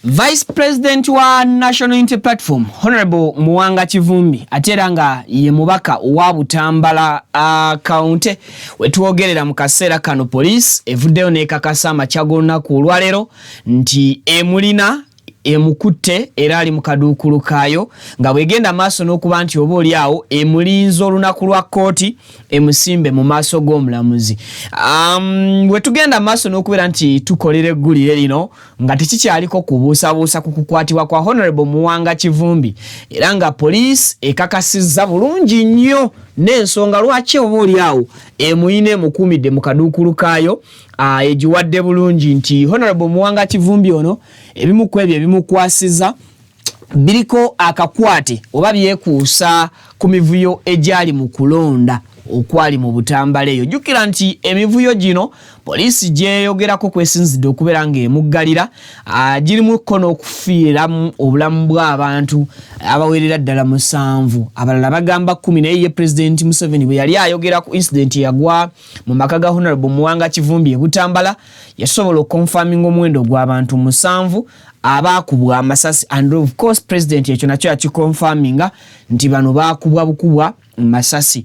Vice President wa National Unity Platform Honorable Muwanga Kivumbi ate era nga ye mubaka owa Butambala County wetwogerera mu kaseera kano, poliisi evuddeyo n'ekakasa amakya g'olunaku olwaleero nti emulina, emukutte era ali mu kaduukulu kaayo, nga bwegenda maaso n'okuba nti oba oli awo emulinza olunaku lwa kkooti emusimbe mu maaso g'omulamuzi. Bwe tugenda maaso n'okubeera nti tukolera eggulire lino nga tekikyaliko kubuusabuusa ku kukwatibwa kwa Honorable Muwanga Kivumbi, era nga poliisi ekakasizza bulungi nnyo n'ensonga lwaki oba oli awo emuyina, emukuumidde mu kaduukulu kaayo, egiwadde bulungi nti Honorable Muwanga Kivumbi ono ebimu ku ebyo ebimukwasiza biriko akakwate oba byekuusa ku mivuyo egyali mu kulonda okwali mu Butambala eyo. Jjukira nti emivuyo gino poliisi gyeyogerako kwesinzidde okubeera ng'emuggalira girimuko n'okufiiramu obulamu bw'abantu abawerera ddala musanvu, abalala bagamba 10. Naye ye Pulezidenti Museveni bwe yali ayogera ku incident eyagwa mu maka ga Honorable Muwanga Kivumbi e Butambala, yasobola okuconfirminga omuwendo gw'abantu musanvu abaakubwa amasasi, and of course President ekyo nakyo yakiconfirminga nti bano baakubwa bukubwa masasi.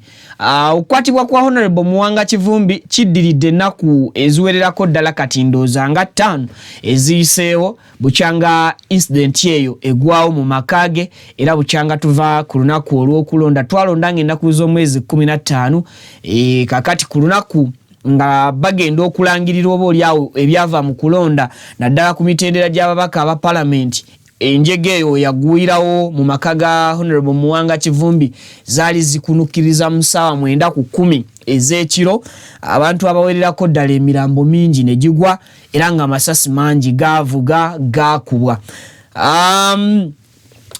Okukwatibwa kwa Honorable Muwanga Kivumbi kiddiridde ennaku eziwererako ddala kati ndowooza nga 5 eziyiseewo bukyanga incident eyo egwawo mu maka ge, era bukyanga tuva ku lunaku olw'okulonda. Twalonda nga ennaku z'omwezi 15. Kakati ku lunaku nga bagenda okulangirira oba oliawo ebyava mu kulonda, naddala ku mitendera gy'ababaka aba palamenti, enjega eyo yagwirawo mu maka ga Honorable Muwanga Kivumbi zaali zikunukiriza mu ssaawa 9 ku 10 ez'ekiro. Abantu abawererako ddala, emirambo mingi ne gigwa, era nga amasasi mangi gaavuga gaakubwa.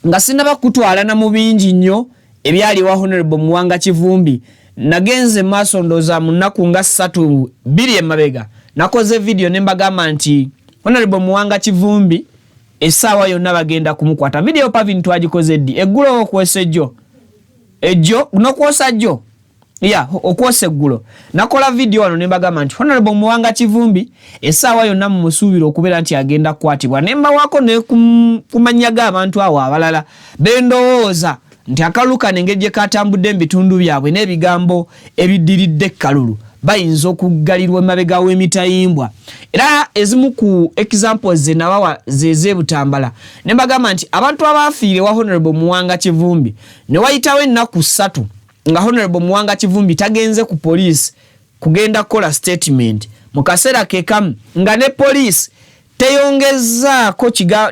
Nga sinaba kutwalana mu bingi nnyo ebyali wa Honorable Muwanga Kivumbi, nagenze maaso ndooza mu nnaku nga 3 2 emabega nakoze vidiyo ne mbagamba nti Honorable Muwanga Kivumbi essaawa yonna bagenda kumukwata. Vidiyo Pavin twagikoze ddi? Eggulo, okwosa ejjo, ejjo nokwosa jjo ya okwosa eggulo nakola vidiyo wano ne mbagamba nti Honorable Muwanga Kivumbi essaawa yonna mumusuubira okubeera nti agenda kukwatibwa, ne mbawaako ne ku mannya g'abantu awo abalala bendowooza nti akalulu kano engeri gye katambudde mu bitundu byabwe n'ebigambo ebiddiridde ekkalulu bayinza okuggalirwa emabega w'emitayimbwa. Era ezimu ku examples ze nabawa zez'ebutambala ne mbagamba nti abantu abaafiire wa Honorable Muwanga Kivumbi ne wayitawo ennaku 3 nga Honorable Muwanga Kivumbi tagenze ku poliisi kugenda kukola statement, mu kaseera ke kamu nga ne poliisi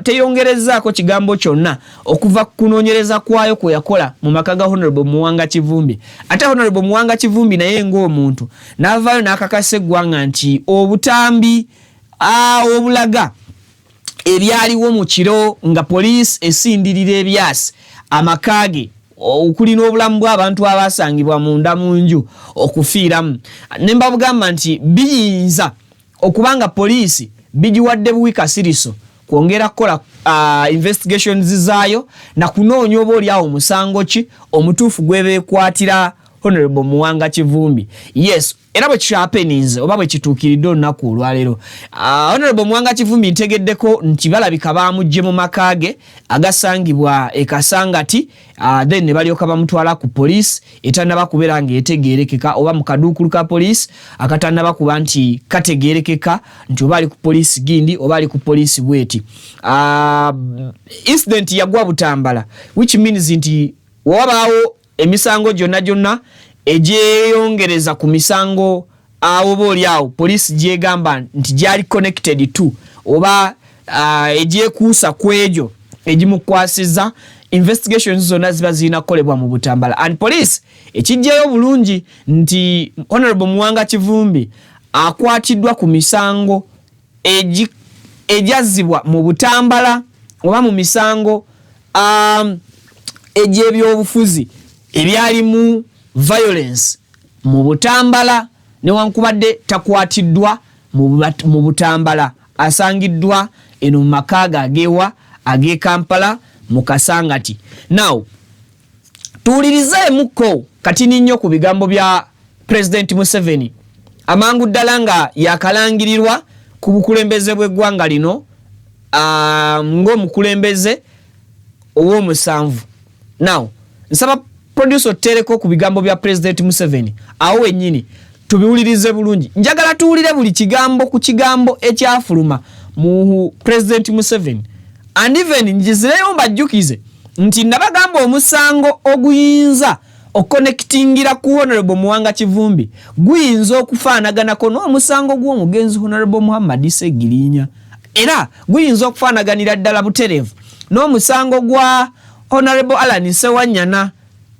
teyongerezaako kigambo kyonna okuva ku kunoonyereza kwayo kwe yakola mu maka ga Honorable Muwanga Kivumbi, ate Honorable Muwanga Kivumbi naye ng'omuntu n'avaayo n'akakasa eggwanga nti obutambi obulaga ebyaliwo mu kiro nga poliisi esindirira ebyasi amaka ge okuli n'obulamu bw'abantu abasangibwa munda mu nju okufiiramu, ne mbabugamba nti biyinza okuba nga poliisi bigiwadde buwi kasiriso kwongera kukola investigations zaayo na kunoonya oba oli awo musango ki omutuufu gwebeekwatira Honorable Muwanga Kivumbi. Yes, era bwe kihappeninze oba bwe kituukiridde olunaku olwaleero, Honorable Muwanga Kivumbi ntegeddeko nti balabika baamugye mu maka ge agasangibwa e Kasangati, then ne balyoka bamutwala ku poliisi etannaba kubeera ng'etegeerekeka oba mu kaduukulu ka poliisi akatannaba kuba nti kategeerekeka nti oba ali ku poliisi gindi oba ali ku poliisi bweti. Incident yagwa Butambala, which means nti wabaawo emisango gyonna gyonna egyeyongereza ku misango awo oba oli awo poliisi gyegamba nti gyali connected to oba egyekuusa ku egyo egimukwasiza. Investigations zonna ziba zirina kukolebwa mu Butambala, and police ekijjayo bulungi nti Honorable Muwanga Kivumbi akwatiddwa ku misango egyazzibwa mu Butambala oba mu misango egy'ebyobufuzi ebyalimu violence mu Butambala, newankubadde takwatiddwa mu Butambala, asangiddwa eno mu maka ge agewa ag'e Kampala mu Kasangati. Now tuwulirizeemukko katini nnyo ku bigambo bya Pulezidenti Museveni amangu ddala nga yakalangirirwa ku bukulembeze bw'eggwanga lino. Ng'omukulembeze ow'omusanvu. Now nsaba producer otuteereko ku bigambo bya President Museveni awo wennyini tubiwulirize bulungi. Njagala tuwulire buli kigambo ku kigambo ekyafuluma mu President Museveni, and even njizireyo mbajjukize nti nabagamba omusango oguyinza okonectingira ku Honorable Muwanga Kivumbi guyinza okufaanaganako n'omusango gw'omugenzi Honorable Muhammad Ssegirinya, era guyinza okufaanaganira ddala butereevu n'omusango gwa Honorable Allan Ssewanyana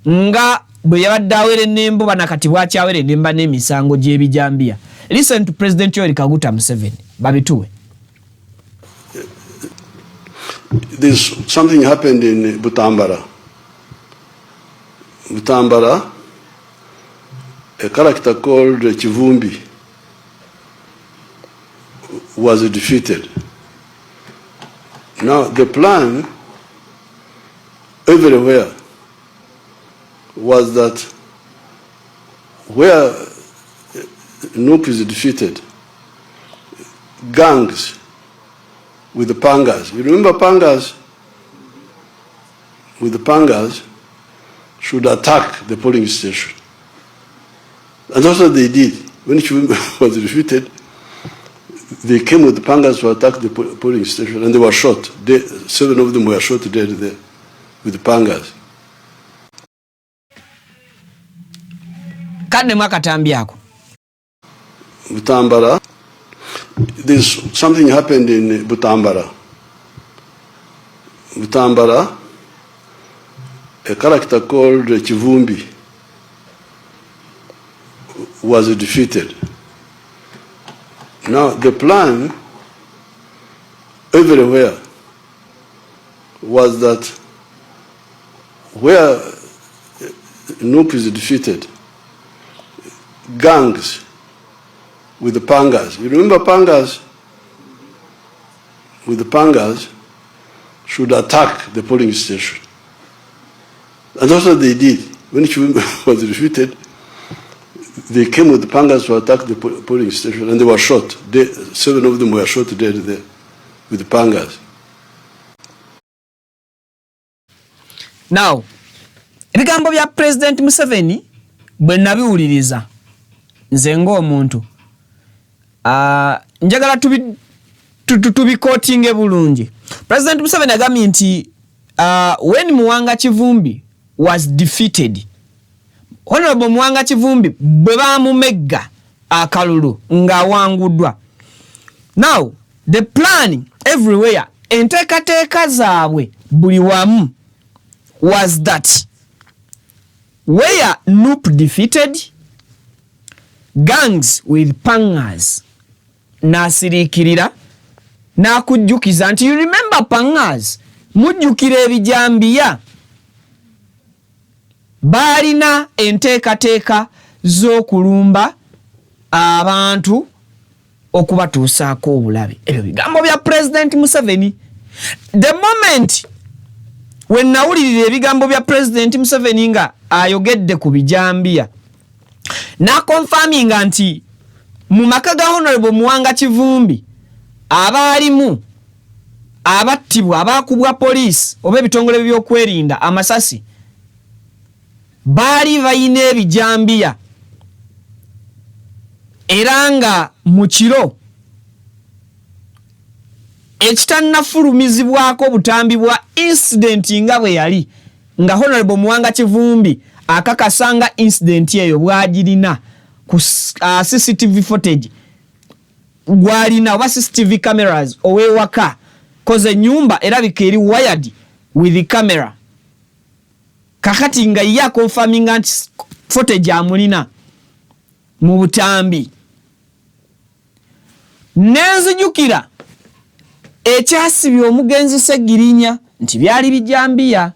nga bwe yabadde awerennemba oba nakati bwakyawerennemba n'emisango gy'ebijambiya. Listen to President Yoweri Kaguta Museveni, babituwe. There's something happened in Butambala. Butambala, a character called Kivumbi was defeated. Now the plan everywhere was that where NUP is defeated, gangs with the pangas, you remember pangas? With the pangas should attack the polling station. And that's what they did. When Kivumbi was defeated, they came with the pangas to attack the polling station, and they were shot. 7 of them were shot dead there with the pangas. Kane mwakatambi ako. Butambala, there's something happened in Butambala. Butambala, a character called Kivumbi was defeated. Now the plan everywhere was that where NUP is defeated, gangs with the pangas, you remember pangas? With the pangas should attack the polling station. And that's what they did. When Kivumbi was defeated, they came with the pangas to attack the polling station, and they were shot. 7 of them were shot dead there with the pangas. Now, ebigambo bya President Museveni bwe nabiwuliriza nze ng'omuntu, njagala tubikotinge bulungi. President Museveni agambye nti when Muwanga Kivumbi was defeated, Honorable Muwanga Kivumbi bwe baamumegga akalulu ng'awanguddwa. Now, the plan everywhere, enteekateeka zaabwe buli wamu was that where NUP defeated, gangs with pangas, n'asiriikirira n'akujjukiza nti you remember pangas, mujjukira ebijambiya, baalina enteekateeka z'okulumba abantu okubatuusaako obulabe. Ebyo bigambo bya President Museveni. The moment we nawulirira ebigambo bya President Museveni nga ayogedde ku bijambiya, n'akonfaminga nti mu maka ga Honorable Muwanga Kivumbi abaalimu abattibwa, abaakubwa poliisi oba ebitongole by'okwerinda amasasi, baali balina ebijambiya, era nga mu kiro ekitannafulumizibwako obutambi bwa incident nga bwe yali, nga Honorable Muwanga Kivumbi akakasa nga incident eyo bw'agirina ku CCTV footage gw'alina oba CCTV cameras ow'ewaka, koze ennyumba erabika eri wired with the camera. Kakati nga ye akonfaminga nti footage amulina mu butambi. Nenzijukira ekyasibye omugenzi Ssegirinya nti byali bijambiya,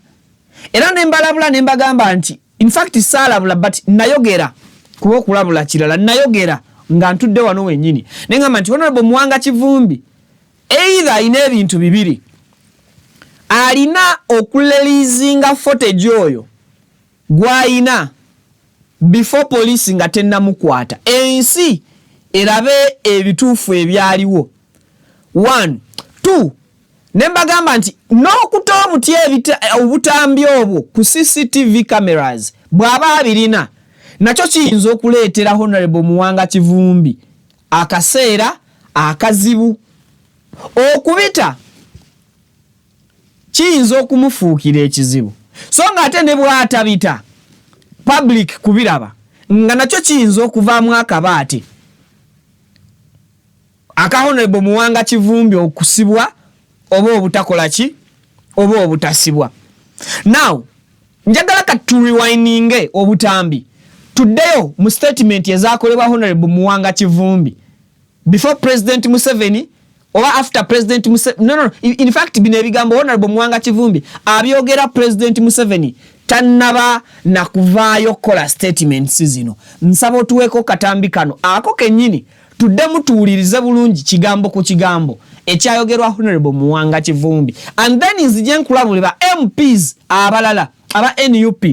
era ne mbalabula ne mbagamba nti in fact saalabula but nayogera, kuba okulabula kirala, nayogera nga ntudde wano wennyini ne ngamba nti Honorable Muwanga Kivumbi either alina ebintu bibiri, alina okulelizinga footage oyo gw'alina before police nga tennamukwata, ensi erabe ebituufu ebyaliwo. 1, 2, Ne mbagamba nti n'okuta obuti obutambi obwo ku CCTV cameras bw'aba abirina, nakyo kiyinza okuleetera Honorable Muwanga Kivumbi akaseera akazibu. Okubita kiyinza okumufuukira ekizibu, so nga ate ne bw'atabita public kubiraba, nga nakyo kiyinza okuvaamu akabaate aka Honorable Muwanga Kivumbi okusibwa oba obutakola ki oba obutasibwa. Now njagala kati turewindinge obutambi, tuddeyo mu statement ezakolebwa Honorable Muwanga Kivumbi before President Museveni oba after President Museveni. No, in fact bino ebigambo Honorable Muwanga Kivumbi abyogera President Museveni tannaba nakuvaayo kukola statements zino. Nsaba otuweeko katambi kano ako kennyini, tuddemu tuwulirize bulungi kigambo ku kigambo ekyayogerwa Honorable Muwanga Kivumbi, and then nzije nkulabule ba MPs abalala aba NUP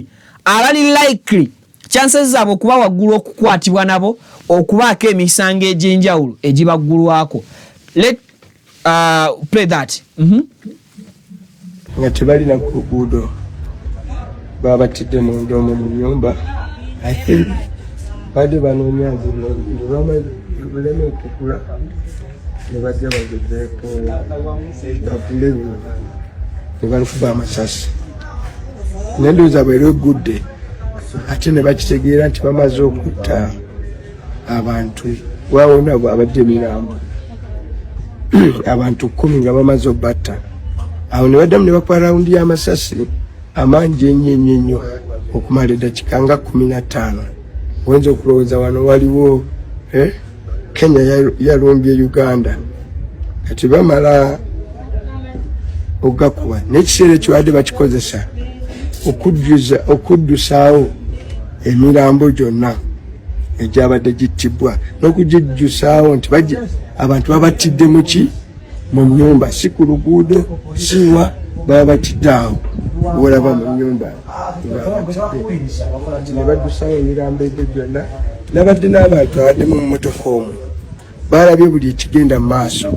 abali likely chances zaabwe okuba waggulu okukwatibwa nabo okubaako emisango egy'enjawulo egibaggulwako. Let play that. Nga tebalina ku luguudo, babatidde munda omwo mu nyumba. I think badde banoonya nze buleme okugula, ne bajja bagezeeko bagule ne balukuba amasasi. Naye ndowooza bwera eggudde ate ne bakitegeera nti bamaze okutta abantu, wawona abadde emirambo abantu 10 nga bamaze obatta. Awo ne baddamu ne bakuba rawundi y'amasasi amangi ennyo ennyo ennyo okumala eddakiika nga 15. Oyinza okulowooza wano waliwo Kenya yalumbye Uganda. Kati bamala ogakuba, n'ekiseera ekyo badde bakikozesa okuddusaawo emirambo gyonna egyabadde gittibwa n'okugijjusaawo nti abantu babattidde muki mu nyumba, si ku luguudo, siwa baba batidde awo wolaba mu nyumba ne baddusawo emirambo egyo gyonna. Nabadde n'abantu abadde mu mmotoka omwo, balabye buli ekigenda mu maaso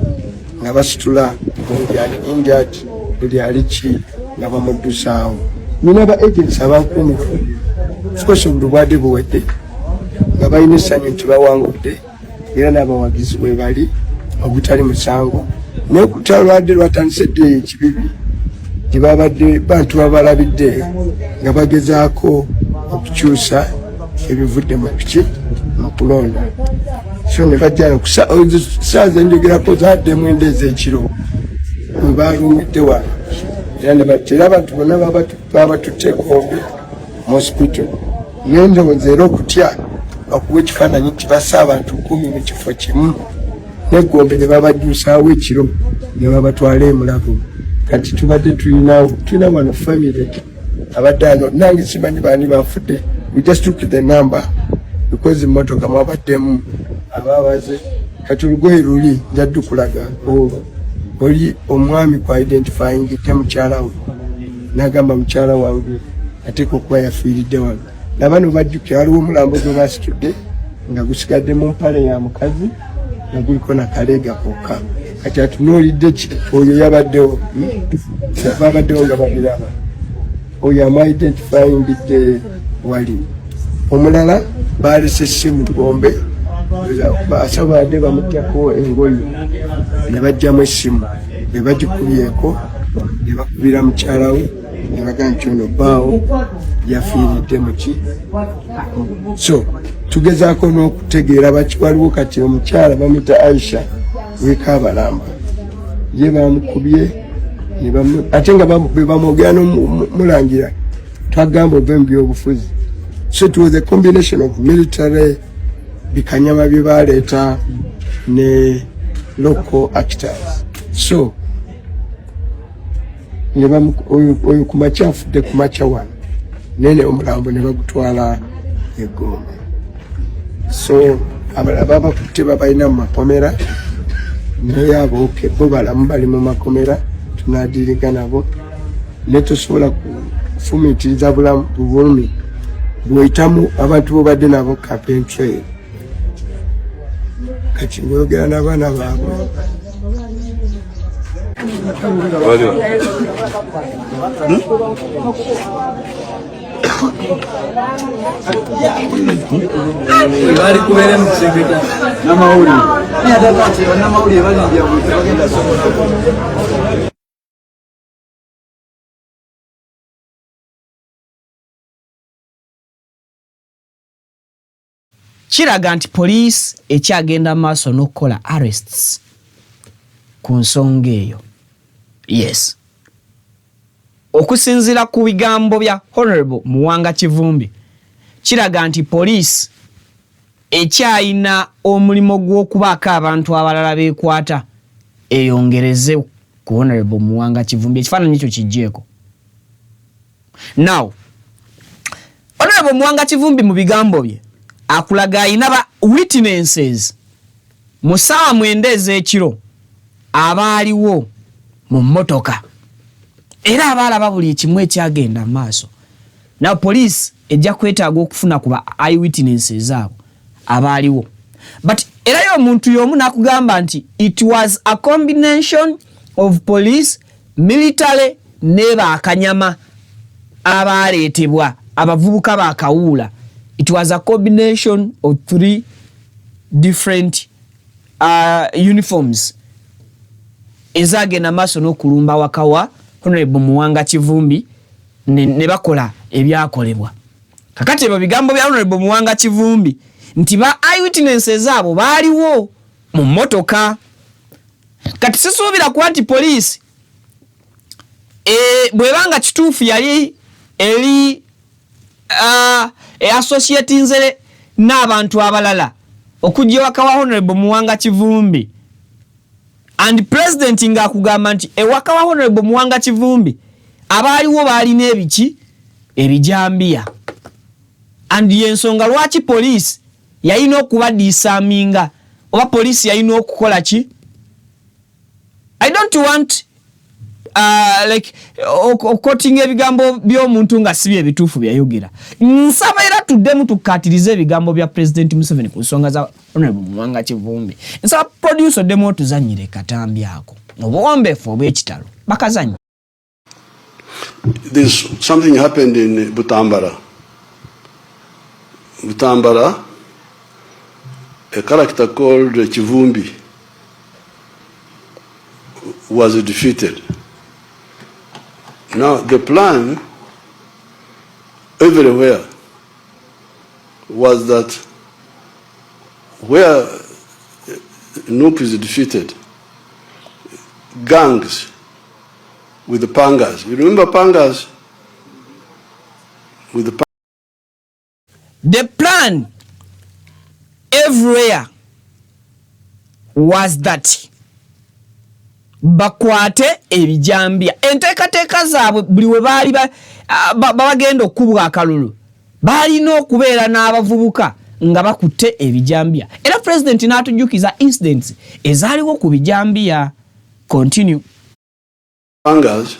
nga basitula buli ali injured, buli ali ki nga bamuddusaawo. Nina ba agents abankuumira. Of course obululu bwadde buwedde nga balina essanyu nti bawangudde, era n'abawagizi bwe bali ogutali musango. Naye kutalo lwadde lwatandise ddi eyo ekibibi gye babadde bantu babalabidde nga bagezaako okukyusa ebivudde mu piki mu kulonda. So ne bajja saa zenjogerako zadde 9 ez'ekiro we balumidde wano, era ne batta era abantu bonna babatutte Gombe mu hospital. Naye ndowooza era okutya okuwa ekifaananyi nti bassa abantu 10 mu kifo kimu, neggombe ne babajjuusaawo ekiro ne babatwala emulago. Kati tubadde tulina wano famire abadde ano, nange simanyi baani bafudde. We just took the number because emotoka mwabaddemu ababaze. Kati olugoye luli njadde olwo oli omwami ku identifying te mukyala we, nagamba mukyala wange ateeka okuba yafiiridde wano. Nabano bajjukira waliwo omulambo gwe basitudde nga gusigadde mu mpale ya mukazi nga guliko nakaleega kokka. Kati atunuulidde ki oyo yabaddewo, babaddewo nga babiraba, oyo amu-identifyingidde wali. Omulala balese essimu Gombe, basabadde bamutyako engoye ne bajjamu essimu, ne bagikubyeko ne bakubira mukyala we ne bagamba nti ono bbaawo yafiiridde muki. So tugezaako n'okutegeera baki waliwo. Kati omukyala bamuyita Aisha wekabalamba, ye bamukubye ate nga bwe bamwogera n'omulangira twagamba ove mu byobufuzi. So it was a combination of military bikanyama bye baleeta ne local actors. So oyo kumakya afudde kumakya wano, nene omulambo ne bagutwala egombe. So abalala babakutte babalina mu makomera, naye abooke bo balamu bali mu makomera, tunadiriga nabo. Ne tosobola kufumiitiriza bulamu bulumi bw'oyitamu abantu bobadde nabo campaign trail, kati ngaoyogera n'abaana baabwe. Kiraga nti poliisi ekyagenda maaso n'okukola arrests ku nsonga eyo. Yes, okusinziira ku bigambo bya Honorable Muwanga Kivumbi, kiraga nti poliisi ekyayina omulimu gw'okubaako abantu abalala beekwata eyongereze ku Honorable Muwanga Kivumbi. Ekifaananyi ekyo kijjeeko. Now, Honorable Muwanga Kivumbi mu bigambo bye akulaga ayina ba witnesses mu ssaawa 9 ez'ekiro abaaliwo mu mmotoka era abaalaba buli ekimu ekyagenda mu maaso. Now poliisi ejja kwetaaga okufuna ku ba eyewitnesses abo abaaliwo. But erayo omuntu y'omu n'akugamba nti it was a combination of police, military ne bakanyama abaaleetebwa abavubuka bakawuula. It was a combination of 3 different uniforms ezagenda maaso n'okulumba waka wa Honorable Muwanga Kivumbi ne bakola ebyakolebwa. Kakati ebyo bigambo bya Honorable Muwanga Kivumbi nti ba eyewitnesses abo baaliwo mu mmotoka. Kati sisuubira kuba nti poliisi bw'ebanga kituufu yali eri associatinze n'abantu abalala okujja ewaka wa Honorable Muwanga Kivumbi, and president ng'akugamba nti ewaka wa Honorable Muwanga Kivumbi abaaliwo baalina ebiki ebijambiya, and y'ensonga lwaki poliisi yalina okubadiisaaminga oba poliisi yalina okukola ki. I don't want like okukotinga ebigambo by'omuntu nga si bye bituufu byayogera. Nsaba era tuddemu tukkaatirize ebigambo bya President Museveni ku nsonga za Honorable Muwanga Kivumbi. Nsaba producer oddemu otuzannyire katambi ako obuwombeefu obw'ekitalo bakazannya. There's something happened in Butambala. Butambala, a character called Kivumbi was defeated. Now the plan everywhere was that where NUP is defeated, gangs with the pangas. You remember pangas? With the The plan everywhere was that bakwate ebijambiya. Enteekateeka zaabwe buli we baali babagenda okukubwa akalulu balina okubeera n'abavubuka nga bakutte ebijambiya. Era president n'atujjukiza incidents ezaaliwo ku bijambiya. Continue. Pangas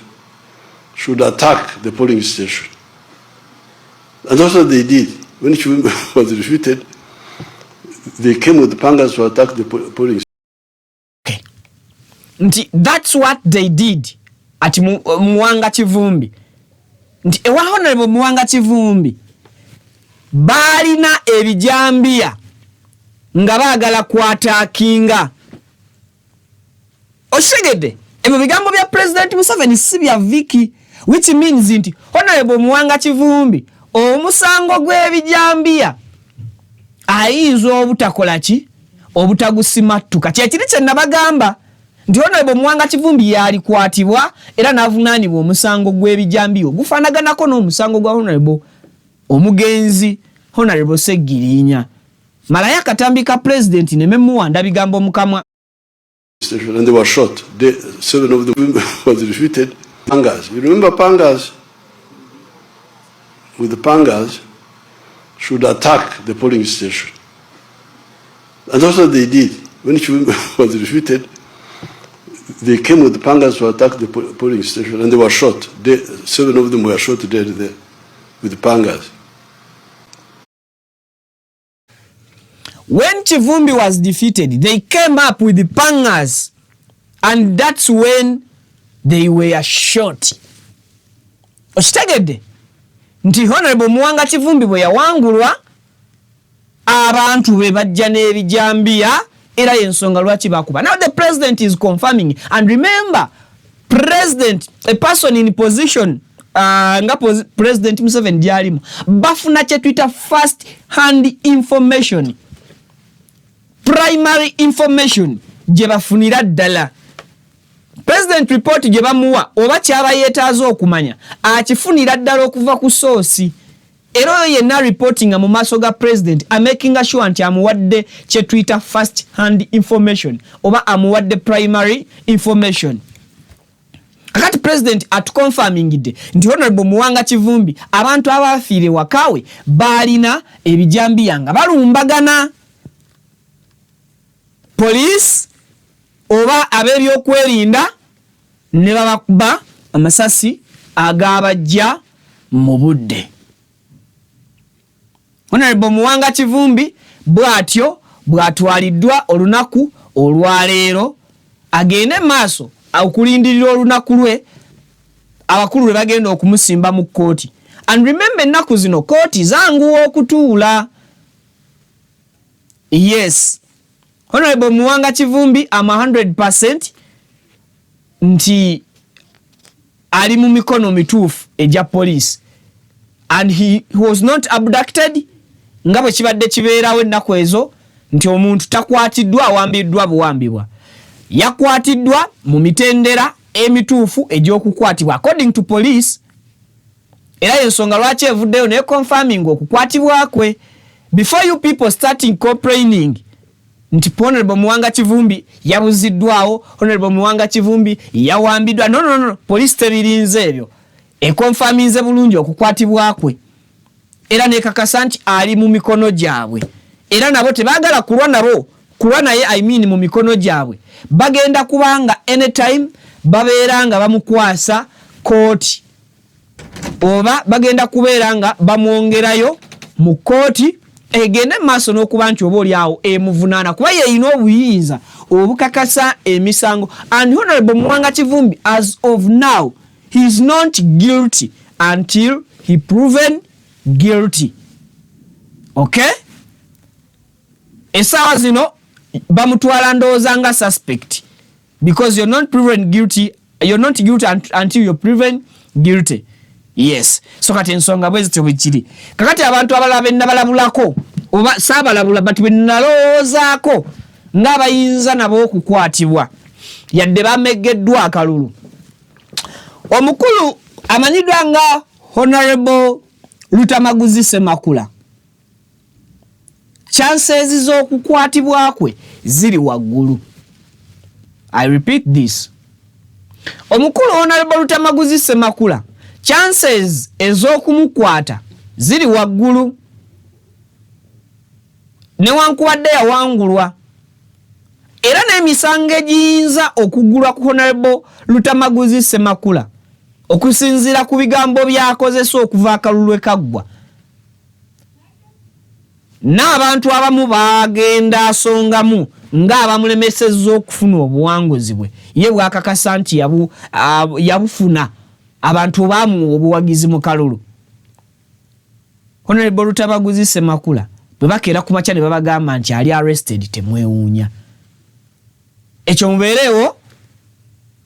should attack the polling station. And that's what they did. When Kivumbi was defeated, they came with the pangas to attack the polling station. Okay. Nti that's what they did at Muwanga Kivumbi. Nti ewa Honorable Muwanga Kivumbi baalina ebijambiya nga baagala kwataakinga. Okitegedde? Ebyo bigambo bya President Museveni si bya Vicky, which means nti Honorable Muwanga Kivumbi omusango gw'ebijambiya ayinza obutakola ki, obutagusimattuka. Kyekiri kye nabagamba nti Honorable Muwanga Kivumbi yalikwatibwa era n'avunaanibwa omusango gw'ebijambiya ogufaanaganako n'omusango gwa Honorable omugenzi Honorable Ssegirinya. Malayo akatambi ka President ne memuwanda bigambo mukamwa. And they were shot. 7 of them was defeated. Pangas. You remember pangas? With the pangas should attack the polling station. And that's what they did. When Kivumbi was defeated, they came with the pangas to attack the polling station, and they were shot. 7 of them were shot dead there with the pangas. When Kivumbi was defeated, they came up with the pangas, and that's when They were shot. Okitegedde nti Honorable Muwanga Kivumbi bwe yawangulwa, abantu be bajja n'ebijambiya, era yensonga lwaki bakuba. Now the president is confirming. And remember, president, a person in position nga President Museveni gyalimu, bafuna kyetuyita first hand information, primary information gye bafunira ddala. President report gye bamuwa oba kyaba yeetaaza okumanya, akifunira ddala okuva ku source. Era oyo yenna reportinga mu maaso ga president amakinga sure nti amuwadde kyetuyita first hand information oba amuwadde primary information. Kakati president atuconfirmingidde nti Honorable Muwanga Kivumbi, abantu abafiire wakawe baalina ebijambiya nga balumbagana poliisi oba ab'ebyokwerinda, ne babakuba amasasi agabajja mu budde. Honorable Muwanga Kivumbi bw'atyo bw'atwaliddwa olunaku olwaleero, agende maaso okulindirira olunaku lwe abakulu lwe bagenda okumusimba mu kkooti. And remember, ennaku zino kkooti zanguwa okutuula. Yes, Honorable Muwanga Kivumbi ama 100 nti ali mu mikono mituufu egya poliisi and he was not abducted nga bwe kibadde kibeerawo ennaku ezo, nti omuntu takwatiddwa, awambiddwa buwambibwa. Yakwatiddwa mu mitendera emituufu egy'okukwatibwa according to police, era yensonga lwaki evuddeyo naye confirming okukwatibwa kwe. Before you people starting complaining nti Honorable Muwanga Kivumbi yabuziddwawo, Honorable Muwanga Kivumbi yawambiddwa, no, no, no, police tebirinze ebyo. Econfirminze bulungi okukwatibwa kwe era nekakasa nti ali mu mikono gyabwe, era nabo tebaagala kulwa nabo, kulwa naye, I mean, mu mikono gyabwe. Bagenda kubanga anytime babeera nga bamukwasa kooti oba bagenda kubeera nga bamwongerayo mu kooti egende maaso n'okuba nti oba oli awo emuvunaana, kuba yeyina obuyinza obukakasa emisango. And Honorable Muwanga Kivumbi, as of now, he is not guilty until he proven guilty, okay? Essaawa zino bamutwala ndowooza nga suspect, because you're not proven guilty, you're not guilty until you're proven guilty. Yes, so kati ensonga bwe zityo bwe kiri. Kakati abantu abalala bennabalabulako oba saabalabula, but bwe nalowoozaako ng'abayinza nabo okukwatibwa yadde bameggeddwa akalulu, omukulu amanyiddwa nga Honorable Lutamaguzi Semakula, chances z'okukwatibwa kwe ziri waggulu. I repeat this: omukulu Honorable Lutamaguzi Semakula, chances ez'okumukwata ziri waggulu, newankubadde yawangulwa. Era n'emisango egiyinza okugulwa ku Honorable Lutamaguzi Semakula, okusinziira ku bigambo by'akozesa okuva akalulu kaggwa, n'abantu abamu bagenda asongamu ng'abamulemesezza okufuna obuwanguzi bwe ye bwakakasa nti yabufuna, abantu bamuwa obuwagizi mu kalulu. Honorable Lutamaguzi Semakula bwe bakeera ku makya ne babagamba nti ali arrested, temwewuunya ekyo. Mubeereewo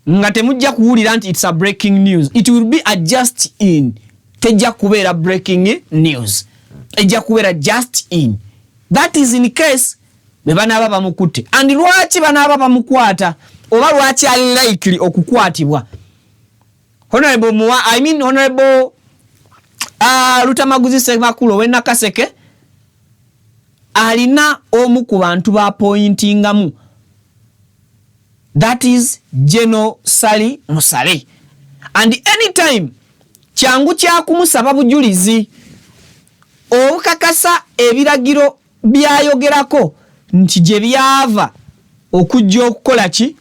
nga temujja kuwulira nti it's a breaking news. It will be a just in. Tejja kubeera breaking news, ejja kubeera just in. That is in case bwe banaaba bamukutte. And lwaki banaaba bamukwata oba lwaki ali likely okukwatibwa? Honorable Muwa, I mean Honorable Lutamaguzi Semakula ow'e Nakaseke alina omu ku bantu bapointingamu, that is General Sali Musale, and anytime kyangu kyakumusaba bujulizi obukakasa ebiragiro byayogerako nti gye byava okujja okukola ki,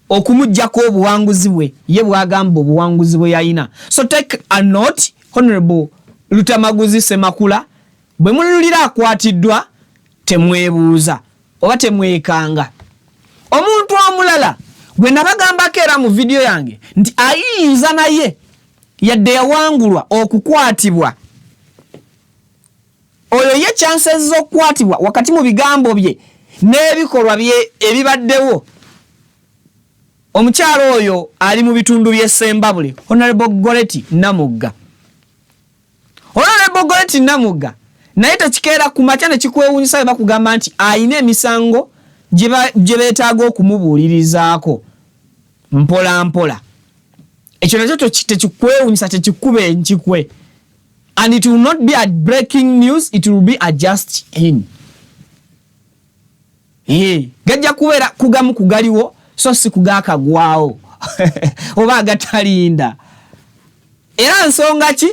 okumuggyako obuwanguzi bwe ye bwagamba obuwanguzi bwe yalina. So take a note, Honorable Lutamaguzi Semakula bwe mululira akwatiddwa, temwebuuza oba temwekanga. Omuntu omulala Gwe nabagambako era mu vidiyo yange nti ayinza naye yadde yawangulwa okukwatibwa. Oyo ye chances z'okukwatibwa wakati mu bigambo bye n'ebikolwa bye ebibaddewo. Omukyala oyo ali mu bitundu by'e Ssembabule, Honorable Goreti Namugga. Honorable Goreti Namugga naye tekikeera ku makya ne kikwewuunyisa bwe bakugamba nti alina emisango gye beetaaga okumubuulirizaako mpola mpola. Ekyo nakyo tekikwewuunyisa, tekikuba enkikwe. And it will not be a breaking news, it will be a just in. Gajja kubeera kugamu kugaliwo so si kugaakagwawo oba agatalinda. Era nsonga ki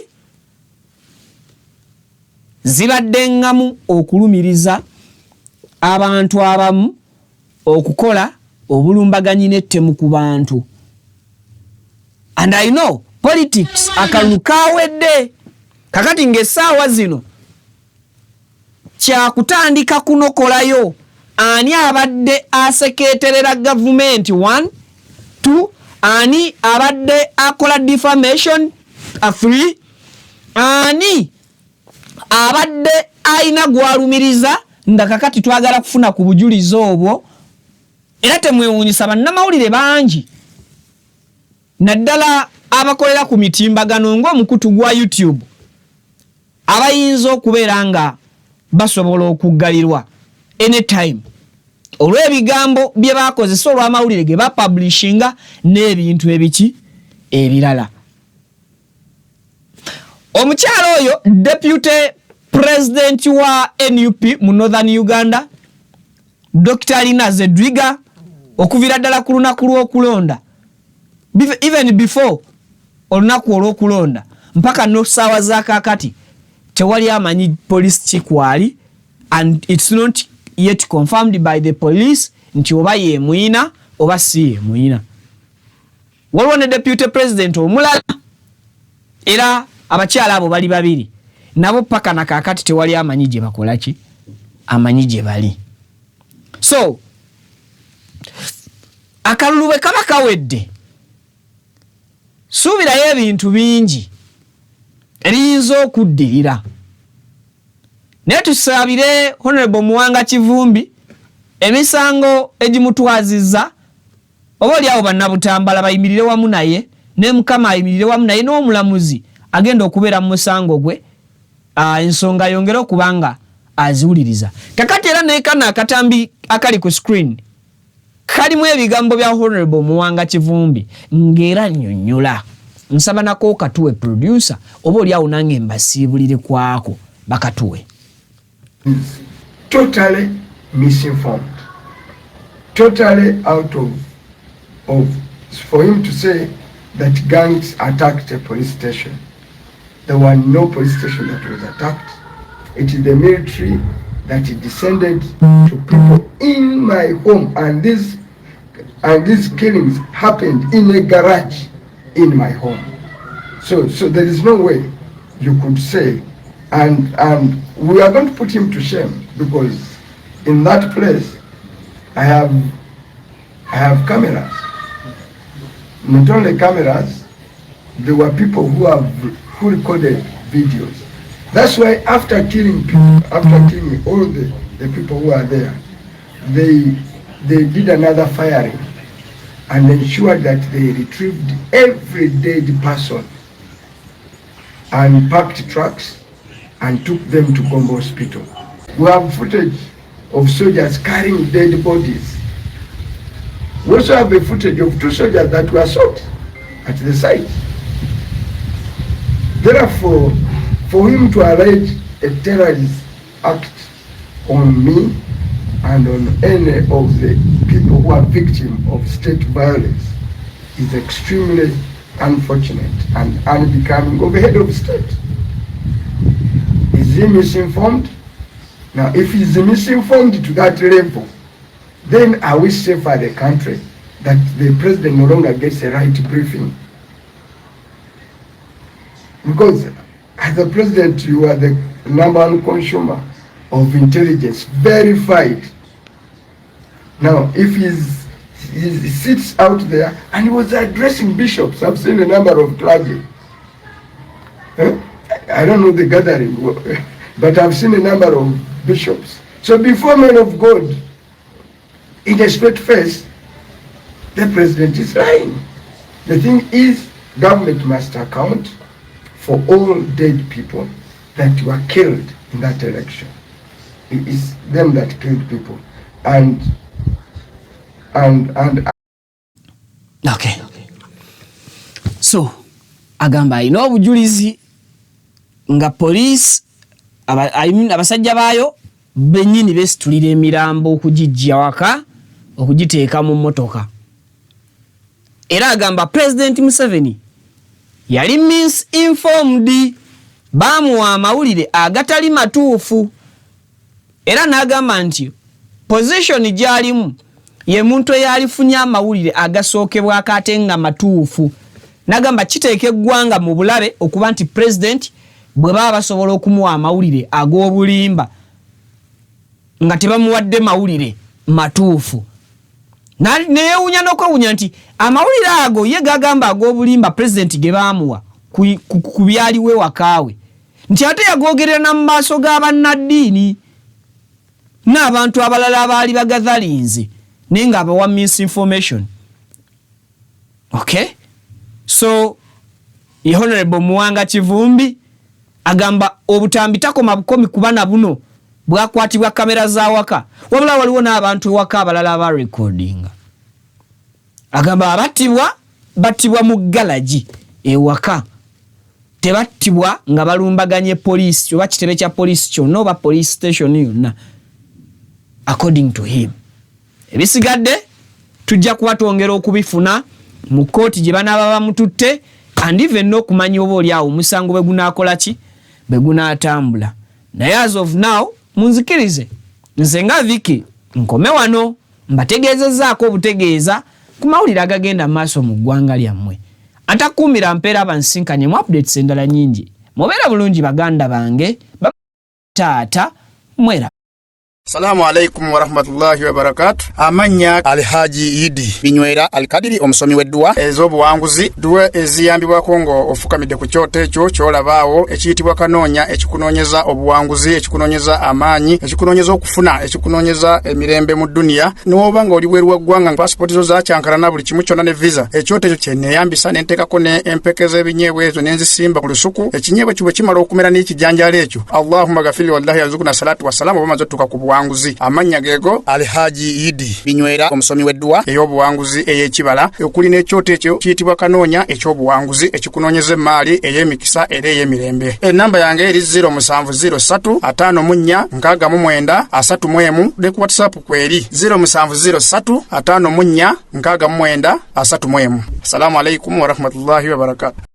zibadde ŋŋamu okulumiriza abantu abamu okukola obulumbaganyi n'ettemu ku bantu? And I know politics, akalulu kawedde kakati ng'essaawa zino kyakutandika kunokolayo ani abadde asekeeterera gavumenti, 1, 2, ani abadde akola defamation, 3, ani abadde alina gwalumiriza nga kakati twagala kufuna ku bujulizi obwo. Era temwewuunyisa bannamawulire bangi naddala abakolera ku mitimbagano ng'omukutu gwa YouTube abayinza okubeera nga basobola okuggalirwa anytime olw'ebigambo bye bakozesa, olw'amawulire ge bapublishinga n'ebintu ebiki ebirala. Omukyala oyo deputy president wa NUP mu Northern Uganda, Dr Lina Zedriga, okuviira ddala ku lunaku lw'okulonda, even before olunaku olw'okulonda mpaka nosaawa za kakati, tewali amanyi police kikwali, and it's not yet confirmed by the police nti oba yemwina oba si yemwina. Waliwo ne deputy president omulala, era abakyala abo bali babiri nabo paka na kakati tewali amanyi gye bakola ki, amanyi gye bali. So akalulu bwe kaba kawedde, suubirayo ebintu bingi ebiyinza okuddirira, naye tusabire Honorable Muwanga Kivumbi emisango egimutwazizza oba oli awo bannabutambala bayimirire wamu naye, ne Mukama ayimirire wamu naye, n'omulamuzi agenda okubeera mu musango gwe ensonga yongere okuba nga aziwuliriza. Kakati era naye kano akatambi akali ku screen kalimu ebigambo bya Honorable Muwanga Kivumbi ng'era nnyonnyola. Nsaba nako katuwe, producer, oba oli awo nange mbasiibulire kwako bakatuwe. Totally misinformed, totally out of for him to say that gangs attacked a police station. There were no police station that was attacked. It is the military that descended to people in my home, and these killings happened in a garage in my home. So there is no way you could say, and we are going to put him to shame because in that place I have cameras. Not only cameras, there were people who recorded videos. That's why after killing people, after killing all the people who are there, they did another firing and ensured that they retrieved every dead person and packed trucks and took them to Gomba Hospital. We have footage of soldiers carrying dead bodies. We also have a footage of two soldiers that were shot at the site. Therefore, for him to allege a terrorist act on me and on any of the people who are victim of state violence is extremely unfortunate and unbecoming of a head of state. Is he misinformed? Now, if he's misinformed to that level, then are we safe as a country that the president no longer gets a right briefing? Because as a president, you are the number one consumer of intelligence, verified. Now, if he's He sits out there and he was addressing bishops. I've seen a number of clergy. Eh? I don't know the gathering, but I've seen a number of bishops. So before men of God, in a straight face, the president is lying. The thing is, government must account for all dead people that were killed in that election. It is them that killed people. And Okay. So, agamba alina obujulizi nga poliisi I mean, abasajja baayo bennyini beesitulira emirambo okugijja waka okugiteeka mu mmotoka. Era agamba Pulezidenti Museveni yali misinformed, baamuwa amawulire agatali matuufu. Era n'agamba nti position gy'alimu ye muntu eyalifunye amawulire agasookebwako ate nga matuufu. N'agamba kiteeka eggwanga mu bulabe okuba nti pulezidenti bwe baba basobola okumuwa amawulire ag'obulimba nga tebamuwadde mawulire matuufu. Neewuunya n'okwewuunya nti amawulire ago ye gagamba ag'obulimba pulezidenti ge baamuwa ku byaliwo ewaka we, nti ate yagoogerera na mu maaso ga bannaddiini n'abantu abalala abaali bagathalinze, naye ng'abawa misinformation. Okay, so ye Honorable Muwanga Kivumbi agamba obutambi takoma bukomi kuba na buno bwakwatibwa kamera za waka, wabula waliwo n'abantu ewaka abalala aba recordinga. Agamba abattibwa battibwa mu galagi ewaka, tebattibwa nga balumbaganye poliisi oba kitebe kya poliisi kyonna oba police station yonna, according to him. Ebisigadde tujja kuba twongera okubifuna mu kkooti gye banaaba bamututte, and even n'okumanya oba oli awo omusango bwe gunaakola ki, bwe gunaatambula. Naye as of now, munzikirize nze nga Viki nkome wano, mbategeezezzaako obutegeeza ku mawulire agagenda mu maaso mu ggwanga lyammwe. Atakuumira mpeera, bansinkanye mu updates endala nyingi. Mubeere bulungi baganda bange, taata mwera. Salamu alaikum warahmatullahi wabarakatu. Amannya Alhaji Idi Binywera Alkadiri, omusomi w'edduwa ez'obuwanguzi, dduwa eziyambibwako nga ofukamidde ku kyoto ekyo ky'olabaawo ekiyitibwa Kanoonya, ekikunoonyeza obuwanguzi, ekikunoonyeza amaanyi, ekikunoonyeza okufuna, ekikunoonyeza emirembe mu dduniya. Niwoba nga oli bweru wa ggwanga, pasipooti zo zakyankalana, buli kimu kyonna ne visa, ekyoto ekyo kyeneeyambisa nenteekako ne empeke z'ebinyeebwa ezo nenzisiimba ku lusuku. Ekinyeebwa ekyo bwe kimala okumera n'ekijanjaalo ekyo, Allahumma gafiri wallahi yazukuna salatu wassalamu, oba maze otuuka ku buwanguzi. Amannya geego Alhaji Idi Binywera, omusomi w'edduwa ey'obuwanguzi ey'ekibala, okuli n'ekyoto ekyo kiyitibwa Kanoonya eky'obuwanguzi, ekikunoonyeza emaali ey'emikisa era ey'emirembe. Enamba yange eri 0703 54 69 31, ne ku WhatsApp kweri 0703 54 69 31. Assalamu alaikum warahmatullahi wabarakatu.